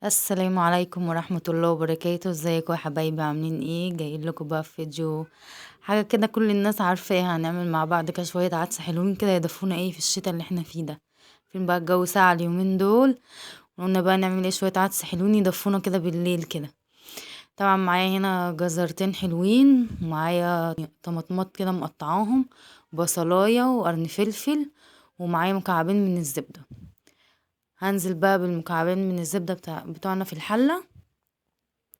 السلام عليكم ورحمة الله وبركاته. ازيكم يا حبايبي؟ عاملين ايه؟ جايين لكم بقى في فيديو حاجة كده كل الناس عارفاها. هنعمل مع بعض كده شوية عدس حلوين كده يدفونا ايه في الشتاء اللي احنا فيه ده. فين بقى الجو ساقع اليومين دول، قلنا بقى نعمل ايه شوية عدس حلوين يدفونا كده بالليل كده. طبعا معايا هنا جزرتين حلوين، ومعايا طماطمات كده مقطعاهم، بصلاية وقرن فلفل، ومعايا مكعبين من الزبدة. هنزل بقى بالمكعبين من الزبدة بتوعنا في الحلة.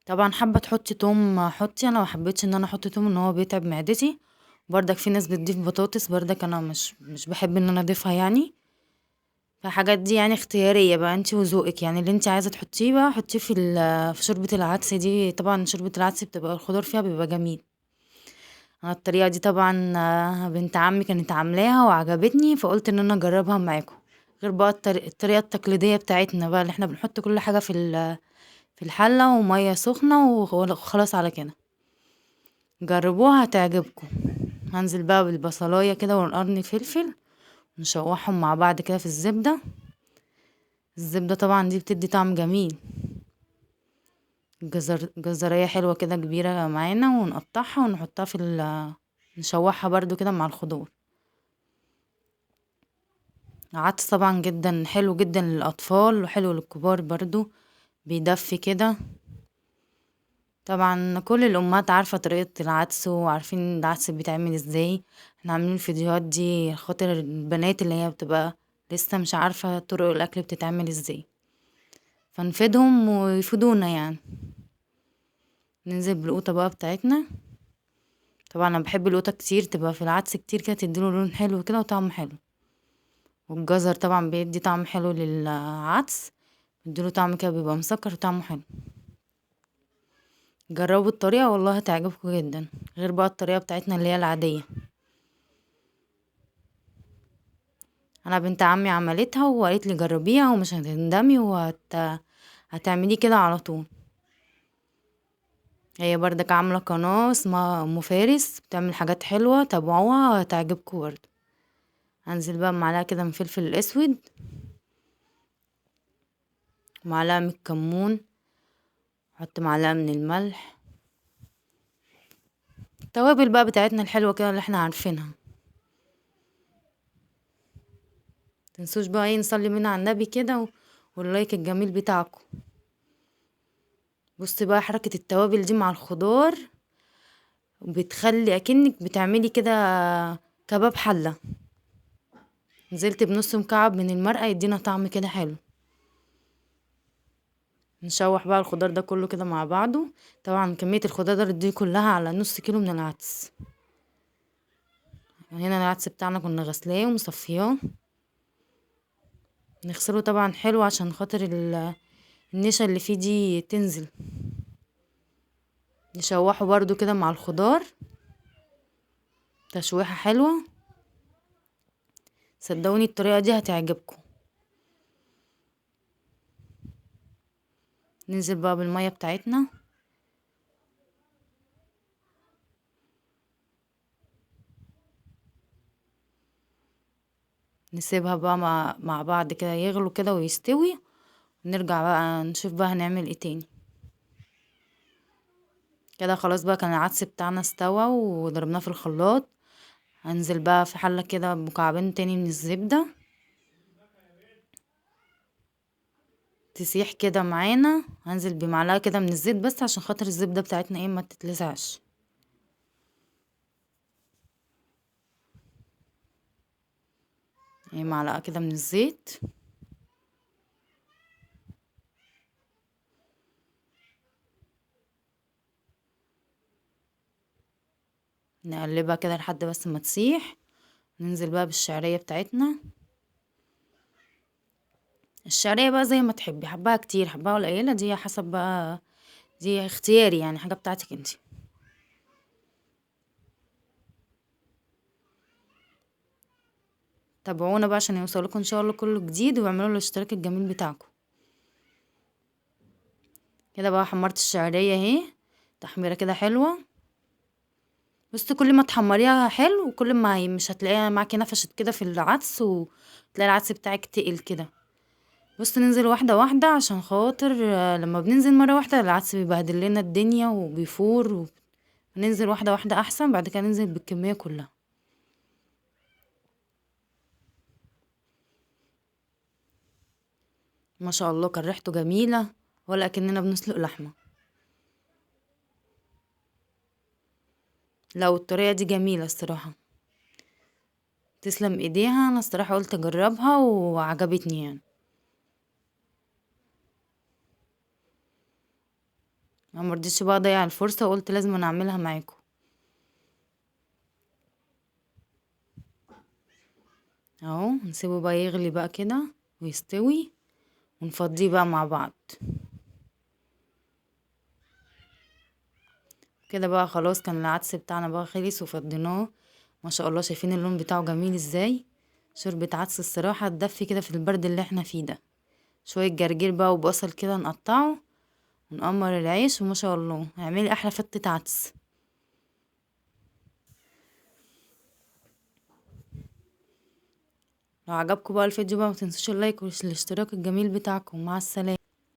طبعا حابة تحطي توم حطي، انا ما حبيتش ان انا احط توم ان هو بيتعب معدتي. بردك في ناس بتضيف بطاطس، بردك انا مش بحب ان انا اضيفها يعني. فالحاجات دي اختيارية بقى، انتي وذوقك، اللي انتي عايزة تحطيه بقى حطيه في شوربة العدس دي. طبعا شوربة العدس بتبقى الخضار فيها بيبقى جميل. انا الطريقة دي طبعا بنت عمي كانت عاملاها وعجبتني، فقلت ان انا اجربها معاكم. غير بقى الطريقة التقليدية بتاعتنا بقى اللي احنا بنحط كل حاجة في الحلة ومية سخنة وخلاص على كده. جربوها هتعجبكم. هنزل بقى بالبصلاية كده والقرن فلفل، نشوحهم مع بعض كده في الزبدة. الزبدة طبعا دي بتدي طعم جميل. جزرية حلوة كده كبيرة معانا، ونقطعها ونحطها في نشوحها برضو كده مع الخضار. عدس طبعا جدا حلو جدا للأطفال وحلو للكبار برضو، بيدفي كده. طبعا كل الأمهات عارفة طريقة العدس وعارفين العدس بيتعمل ازاي. احنا عاملين الفيديوهات دي خاطر البنات اللي هي بتبقى لسه مش عارفة طرق الأكل بتتعمل ازاي، فنفيدهم ويفيدونا. ننزل بالقوطة بقى بتاعتنا. طبعا انا بحب القوطة كتير، تبقى في العدس كتير كده، تديله لون حلو كده وطعم حلو. والجزر طبعا بيدي طعم حلو للعدس، بيديله طعم كده بيبقى مسكر وطعمه حلو. جربوا الطريقة والله هتعجبكم جدا، غير بقى الطريقة بتاعتنا اللي هي العادية. انا بنت عمي عملتها وقالت لي جربيها ومش هتندمي هتعمليه كده على طول. هي بردك عاملة قناة اسمها ام فارس، بتعمل حاجات حلوة، تابعوها هتعجبكم برضو. هنزل بقى بمعلقة كده من فلفل الاسود، معلقة من الكمون، احط معلقة من الملح، التوابل بقى بتاعتنا الحلوة كده اللي احنا عارفينها. متنسوش بقى ايه نصلي منها على النبي كده واللايك الجميل بتاعكم. بصي بقى حركة التوابل دي مع الخضار بتخلي اكنك بتعملي كده كباب حلة. نزلت بنص مكعب من المرقة يدينا طعم كده حلو. نشوح بقى الخضار ده كله كده مع بعضه. طبعا كمية الخضار دي كلها على نص كيلو من العدس. هنا العدس بتاعنا كنا غسلاه ومصفياه، نغسله طبعا حلو عشان خاطر النشا اللي فيه دي تنزل. نشوحه برضو كده مع الخضار تشويحة حلوة. صدقوني الطريقة دي هتعجبكم. ننزل بقى بالمية بتاعتنا. نسيبها بقى مع بعض كده يغلو كده ويستوي، ونرجع بقى نشوف بقى هنعمل ايه تاني. كده خلاص بقى كان العدس بتاعنا استوى وضربناه في الخلاط. هنزل بقى في حلة كده بمكعبين تاني من الزبدة تسيح كده معانا. هنزل بمعلقة كده من الزيت بس عشان خاطر الزبدة بتاعتنا ايه ما تتلسعش. ايه معلقة كده من الزيت. نقلبها كده لحد بس ما تسيح. ننزل بقى بالشعرية بتاعتنا. الشعرية بقى زي ما تحبي، حباها كتير حباها قليلة، دي حسب بقى، دي اختياري يعني، حاجة بتاعتك انتي. تابعونا بقى عشان يوصلكم ان شاء الله كله جديد، واعملوا الاشتراك الجميل بتاعكم. كده بقى حمرت الشعرية اهي تحميرة كده حلوة. بصي كل ما تحمريها حلو وكل ما هي مش هتلاقيها معاكي نفشت كده في العدس، وتلاقي العدس بتاعك تقل كده. بصوا ننزل واحدة واحدة عشان خاطر لما بننزل مرة واحدة العدس بيبهدل لنا الدنيا وبيفور، وننزل واحدة واحدة احسن، بعد كده ننزل بالكمية كلها. ما شاء الله كان ريحته جميلة، ولا كأننا بنسلق لحمه. لو الطريقة دي جميلة الصراحة، تسلم ايديها. انا الصراحة قلت اجربها وعجبتني يعني. انا مرضتش بقى اضيع الفرصة، وقلت لازم انا اعملها معاكم. اهو نسيبه بقى يغلي بقى كده ويستوي، ونفضيه بقى مع بعض كده بقى. خلاص كان العدس بتاعنا بقى خلص وفضيناه. ما شاء الله شايفين اللون بتاعه جميل ازاي. شوربة عدس الصراحة تدفي كده في البرد اللي احنا فيه ده. شوية جرجير بقى وبصل كده نقطعه ونقمر العيش، وما شاء الله اعملي احلى فتة عدس. لو عجبكم بقى الفيديو بقى ما تنسوش اللايك والاشتراك الجميل بتاعكم. مع السلامة.